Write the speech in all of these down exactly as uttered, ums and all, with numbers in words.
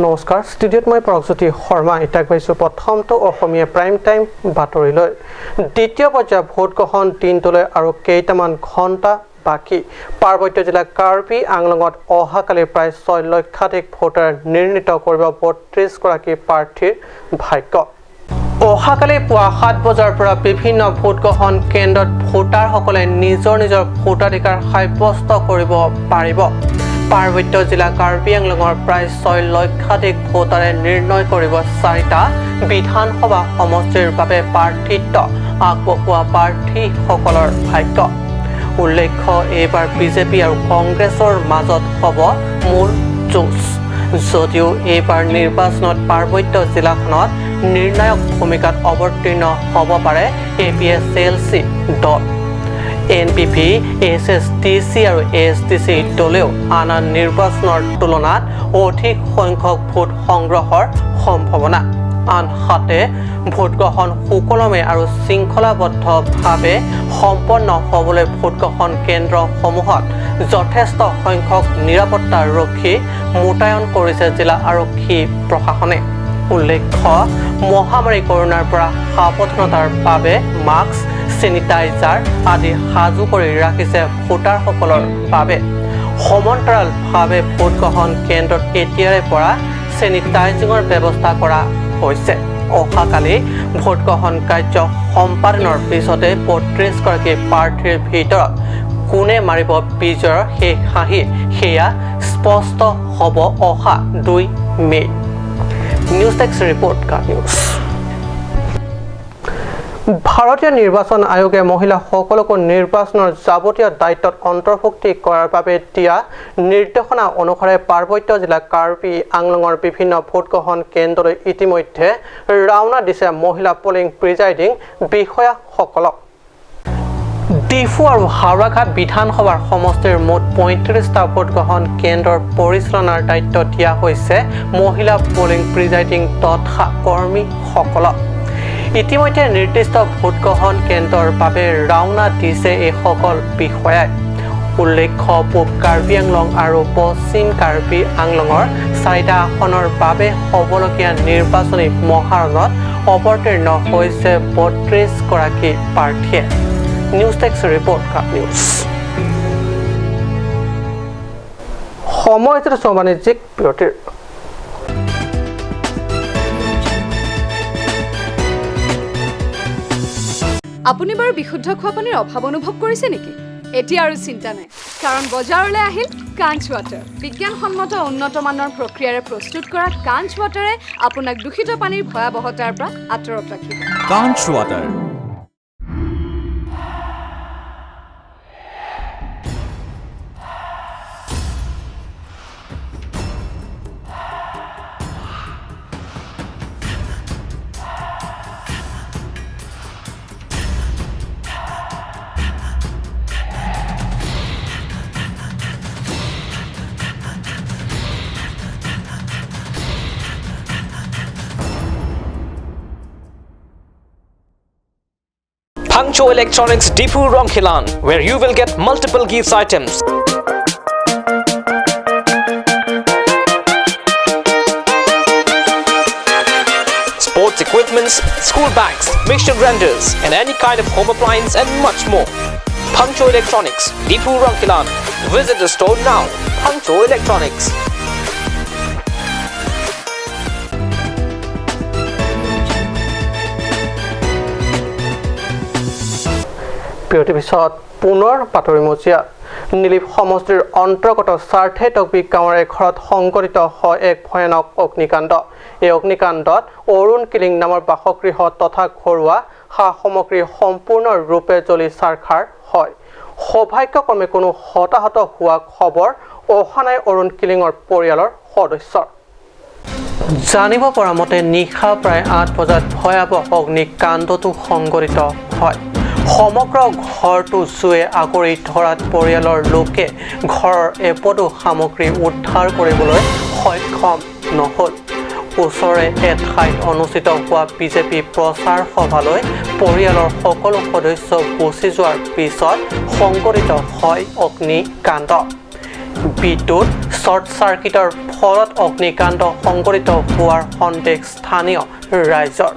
নমস্কাৰ, ষ্টুডিঅ'ত মই প্ৰগজ্যোতি শৰ্মা। এতিয়া আগবাঢ়িছো প্ৰথমটো অসমীয়া প্ৰাইম টাইম বাতৰিলৈ। দ্বিতীয় পৰ্যায়ৰ ভোটগ্ৰহণ দিনটোলৈ আৰু কেইটামান ঘণ্টা বাকী। পাৰ্বত্য জিলা কাৰ্বি আংলঙত অহাকালি প্ৰায় ছয় লক্ষাধিক ভোটাৰে নিৰ্ণয় কৰিব বত্ৰিশ গৰাকী প্ৰাৰ্থীৰ ভাগ্য। অহাকালি পুৱা সাত বজাৰ পৰা বিভিন্ন ভোটগ্ৰহণ কেন্দ্ৰত ভোটাৰসকলে নিজৰ নিজৰ ভোটাধিকাৰ সাব্যস্ত কৰিব পাৰিব। পাৰ্বত্য জিলা কাৰ্বি আংলঙৰ প্ৰায় ছয় লক্ষাধিক ভোটাৰে নিৰ্ণয় কৰিব চাৰিটা বিধানসভা সমষ্টিৰ বাবে প্ৰাৰ্থিত্ব আগবঢ়োৱা প্ৰাৰ্থীসকলৰ ভাগ্য। উল্লেখ্য, এইবাৰ বিজেপি আৰু কংগ্ৰেছৰ মাজত হ'ব মূল যুঁজ। যদিও এইবাৰ নিৰ্বাচনত পাৰ্বত্য জিলাখনত নিৰ্ণায়ক ভূমিকাত অৱতীৰ্ণ হ'ব পাৰে A P S L C দল। N P P, H S T C আৰু এ এছ টি চি দলেও আন আন নিৰ্বাচনৰ তুলনাত অধিক সংখ্যক ভোট সংগ্ৰহৰ সম্ভাৱনা। আনহাতে ভোটগ্ৰহণ সুকলমে আৰু শৃংখলাবদ্ধভাৱে সম্পন্ন হ'বলৈ ভোটগ্ৰহণ কেন্দ্ৰসমূহত যথেষ্ট সংখ্যক নিৰাপত্তাৰক্ষী মোতায়ন কৰিছে জিলা আৰক্ষী প্ৰশাসনে। উল্লেখ্য, মহামাৰী কৰোণাৰ পৰা সাৱধানতাৰ বাবে মাস্ক, ছেনিটাইজাৰ আদি সাজু কৰি ৰাখিছে ভোটাৰসকলৰ বাবে। সমান্তৰালভাৱে ভোটগ্ৰহণ কেন্দ্ৰত এতিয়াৰে পৰা ছেনিটাইজিঙৰ ব্যৱস্থা কৰা হৈছে। অহাকালি ভোটগ্ৰহণ কাৰ্য সম্পাদনৰ পিছতে বত্ৰিশ গৰাকী প্ৰাৰ্থীৰ ভিতৰত কোনে মাৰিব বিজয়ৰ শেষ হাঁহি, সেয়া স্পষ্ট হ'ব অহা দুই মে। নিউজ ডেস্ক ৰিপৰ্ট, কা নিউজ। ভাৰতীয় নিৰ্বাচন আয়োগে মহিলাসকলকো নিৰ্বাচনৰ যাৱতীয় দায়িত্বত অন্তৰ্ভুক্তি কৰাৰ বাবে দিয়া নিৰ্দেশনা অনুসাৰে পাৰ্বত্য জিলা কাৰ্বি আংলঙৰ বিভিন্ন ভোটগ্ৰহণ কেন্দ্ৰলৈ ইতিমধ্যে ৰাওনা দিছে মহিলা পলিং প্ৰিজাইডিং বিষয়াসকলক। ডিফু আৰু হাওৰাঘাট বিধানসভাৰ সমষ্টিৰ মুঠ পঁয়ত্ৰিশটা ভোটগ্ৰহণ কেন্দ্ৰৰ পৰিচালনাৰ দায়িত্ব দিয়া হৈছে মহিলা পলিং প্ৰিজাইডিং তথা কৰ্মীসকলক। ইতিমধ্যে নিৰ্দিষ্ট ভোটগ্ৰহণ কেন্দ্ৰৰ বাবে ৰাওনা দিছে এইসকল বিষয়াই। উল্লেখ্য, পূব কাৰ্বি আংলং আৰু পশ্চিম কাৰ্বি আংলঙৰ চাৰিটা আসনৰ বাবে হ'বলগীয়া নিৰ্বাচনী মহাৰণত অৱতীৰ্ণ হৈছে বত্ৰিশ গৰাকী প্ৰাৰ্থীয়ে। নিউজ ডেস্ক ৰিপৰ্ট, কা নিউজ। সময় হৈছে বাণিজ্যিক বিৰতিৰ। আপুনি বাৰু বিশুদ্ধ খোৱা পানীৰ অভাৱ অনুভৱ কৰিছে নেকি? এতিয়া আৰু চিন্তা নাই, কাৰণ বজাৰলৈ আহিল কাঞ্চ ৱাটাৰ। বিজ্ঞানসন্মত উন্নত মানৰ প্ৰক্ৰিয়াৰে প্ৰস্তুত কৰা কাঞ্চ ৱাটাৰে আপোনাক দূষিত পানীৰ ভয়াৱহতাৰ পৰা আঁতৰত ৰাখিব। কাঞ্চ water. Phangcho Electronics, Diphu, Rongkhelan, where you will get multiple gifts items. Sports equipments, school bags, mixture grinders, and any kind of home appliance and much more. Phangcho Electronics, Diphu, Rongkhelan. Visit the store now. Phangcho Electronics. বিৰতিৰ পিছত পুনৰ বাতৰি মজিয়া। নিলিপ সমষ্টিৰ অন্তৰ্গত চাৰ্থে তকবি গাঁৱৰ এঘৰত সংঘটিত হয় এক ভয়ানক অগ্নিকাণ্ড। এই অগ্নিকাণ্ডত অৰুণ কিলিং নামৰ বাসগৃহ তথা ঘৰুৱা সা সামগ্ৰী সম্পূৰ্ণৰূপে জ্বলি ছাৰখাৰ হয়। সৌভাগ্যক্ৰমে কোনো হতাহত হোৱা খবৰ অহা নাই অৰুণ কিলিঙৰ পৰিয়ালৰ সদস্যৰ। জানিব পৰা মতে, নিশা প্ৰায় আঠ বজাত ভয়াৱহ অগ্নিকাণ্ডটো সংঘটিত হয়। সমগ্ৰ ঘৰটো জুয়ে আগুৰি ধৰাত পৰিয়ালৰ লোকে ঘৰৰ এপদো সামগ্ৰী উদ্ধাৰ কৰিবলৈ সক্ষম নহ'ল। ওচৰৰে এঠাইত অনুষ্ঠিত হোৱা বিজেপি প্ৰচাৰ সভালৈ পৰিয়ালৰ সকলো সদস্য গুচি যোৱাৰ পিছত সংঘটিত হয় অগ্নিকাণ্ড। বিদ্যুৎ শ্বৰ্ট চাৰ্কিটৰ ফলত অগ্নিকাণ্ড সংঘটিত হোৱাৰ সন্দেহ স্থানীয় ৰাইজৰ।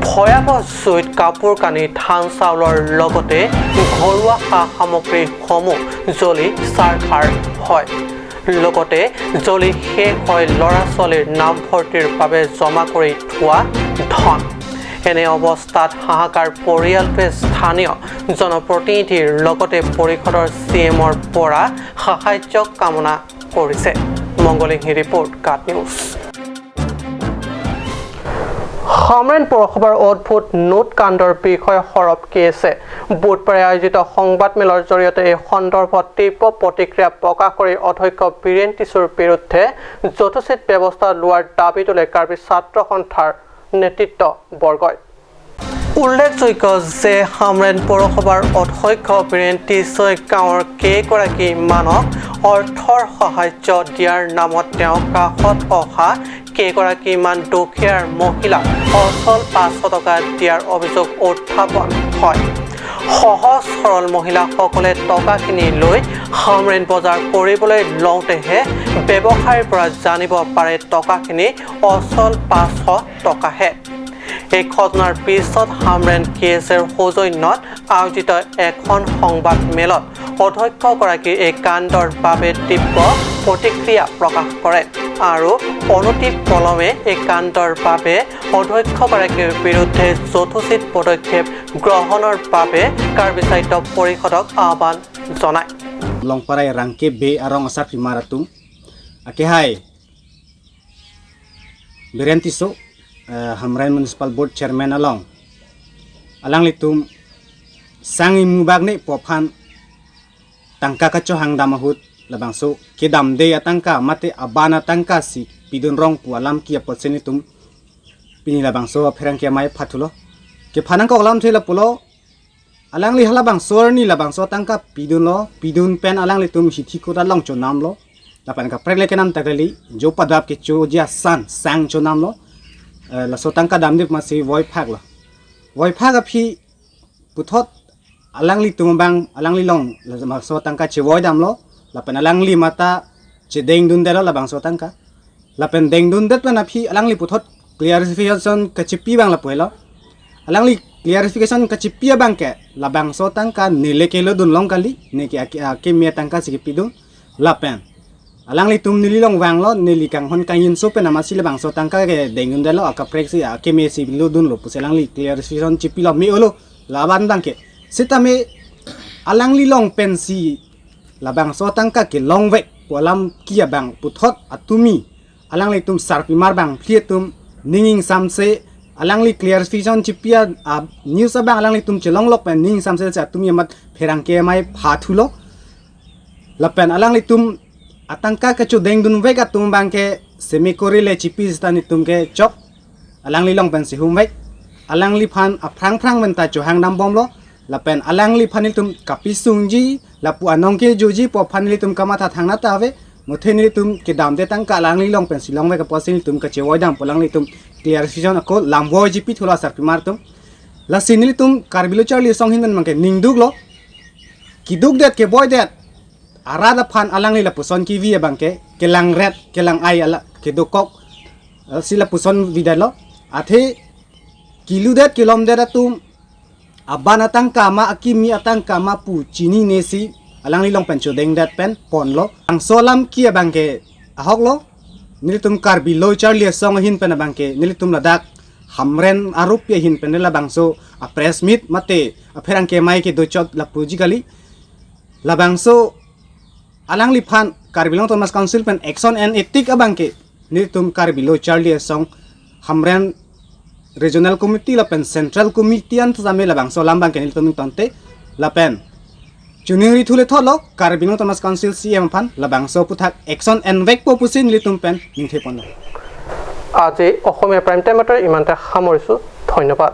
ভয়াৱহ জুইত কাপোৰ কানি, ধান চাউলৰ লগতে ঘৰুৱা সা সামগ্ৰীসমূহ জ্বলি ছাৰখাৰ হয়। লগতে জ্বলি শেষ হয় ল'ৰা ছোৱালীৰ নামভৰ্তিৰ বাবে জমা কৰি থোৱা ধন। এনে অৱস্থাত হাহাকাৰ পৰিয়ালটোৱে স্থানীয় জনপ্ৰতিনিধিৰ লগতে পৰিষদৰ চি এমৰ পৰা সাহায্য কামনা কৰিছে। মংগলিংহি ৰিপৰ্ট, কাট নিউজ। হামৰেণ পৌৰসভাৰ অদ্ভুত নোট কাণ্ডৰ বিষয়ে সৰব কেছে। বুধবাৰে আয়োজিত সংবাদমেলৰ জৰিয়তে এই সন্দৰ্ভত তীব্ৰ প্ৰতিক্ৰিয়া প্ৰকাশ কৰি অধ্যক্ষ বীৰেণ টিছুৰ বিৰুদ্ধে যথোচিত ব্যৱস্থা লোৱাৰ দাবী তোলে কাৰ্বি ছাত্ৰ সন্থাৰ নেতৃত্ব বৰ্গই। উল্লেখযোগ্য যে হামৰেণ পৌৰসভাৰ অধ্যক্ষ বীৰেণ টিছুৱে গাঁৱৰ কেইগৰাকী মানক অৰ্থৰ সাহায্য দিয়াৰ নামত তেওঁৰ কাষত অহা কেইগৰাকীমান দুখীয়াৰ মহিলাক অচল পাঁচশ টকা দিয়াৰ অভিযোগ উত্থাপন হয়। সহজ সৰল মহিলাসকলে টকাখিনি লৈ হামৰেণ বজাৰ কৰিবলৈ লওঁতেহে ব্যৱসায়ীৰ পৰা জানিব পাৰে টকাখিনি অচল পাঁচশ টকাহে। এই ঘটনাৰ পিছত হামৰেণ কে এছ এৰ সৌজন্যত আয়োজিত এখন সংবাদ মেলত অধ্যক্ষগৰাকীৰ এই কাণ্ডৰ বাবে তীব্ৰ প্ৰতিক্ৰিয়া প্ৰকাশ কৰে আৰু অনতি পলমে এই কাণ্ডৰ বাবে অধ্যক্ষগৰাকীৰ বিৰুদ্ধে যথোচিত পদক্ষেপ গ্ৰহণৰ বাবে কাৰ্বি সাহিত্য পৰিষদক আহ্বান জনায়। Longparai Rangke Bey arong asarpimar atum, akehai Beren Tisso, eh, Hamren Municipal Board Chairman along alanglitum sang imu bak ne pu aphan tangka kachohang dam ahut labangso kedamde atangka mate aban atangka si pidun rong pu alam ki apotsi nelitum pini labangso apherangke amei phathulo. Kephan nangkok alamthe lapulo, alangli halabangso arni labangso atangka pidunlo, pidun pen alanglitum hithi kota long chonamlo. Lapen kaprek le kenam ta kali, jo padap kechoji asan sang chonamlo. Eh, laso tangka damde pu amatsi voiphaklo. Voiphak aphi puthot alanglitum abang, alangli along labangso atangka chevoi damlo. Lapen alangli mata chedengdundetlo labangso atangka. Lapen dengdundet pen aphi alangli puthot clarification kachipi abang lapu helo. Alangli clarification kachipi abang ke labangso atangka neli ke lodun long kali, neke ake, akeme atangka si kepidun. Lapen alanglitum neli along vanglo, neli kanghon kangjinso pen amatsi labangso atangka kedengdundetlo, akaprek si akeme si lodunlo pusi alangli clarification chipilo, me-olo, laban abang ke. Sitame alangli along pensi labangso atangka kelongvek pu alam ki abang puthot atumi alanglitum sarpimar bangphli atum ning ingsamse alangli clarification chipi a, a, news abang alanglitum chelonglok pen ning ingsamse si atumi amat pherangke amei phathulo. Lapen alanglitum atangka kechodengdunvek atum abang ke semekori le chipi sita nelitum ke chok alangli along pensi humvek, alangliphan aphrang phrang pen ta chohang dambomlo. Lapen alangliphan nelitum kapisungji, lapu anong kejoji pu aphan nelitum kamatha thangnat ta ave. Muthe nelitum kedamde atangka alangli along pensi longvek apotsi nelitum kachevoi dam pu alanglitum clarification ako lamvoiji pithulo asarpimar atum. Lasi nelitum Karbi Lo Charli Asong ahin pen abang ke ningduklo. Kedukdet kevoidet arat aphan alangli lapuson kevi abang ke, kelang ret kelang ai ala kedokok, eh, si lapuson videtlo. Athe keludet kelomdet atum aban atangka ma akeme atangka ma pu chinine si alangli along pen chodengdet pen ponlo. Bangso alam ki abang ke ahoklo. Nelitum Karbi Lo Charli Asong ahin pen abang ke nelitum ladak Hamren arup ahin pen labangso a press meet mate apherangke amei kedochot lapuji kali. Labangso alangliphan Karbi Anglong Autonomous Council pen action and ethic abang ke nelitum Karbi Lo Charli Asong Hamren Regional Committee lapen Central Committee an tame labangso alam abang ke nelitum tonte lapen choningri thule thotlo Karbi Anglong Autonomous Council C M aphan labangso aputhak action envekpo pusi nelitum pen ningtheponlo. আজি Asamiya prime time বাতৰি ইমানতে সামৰিছো। ধন্যবাদ।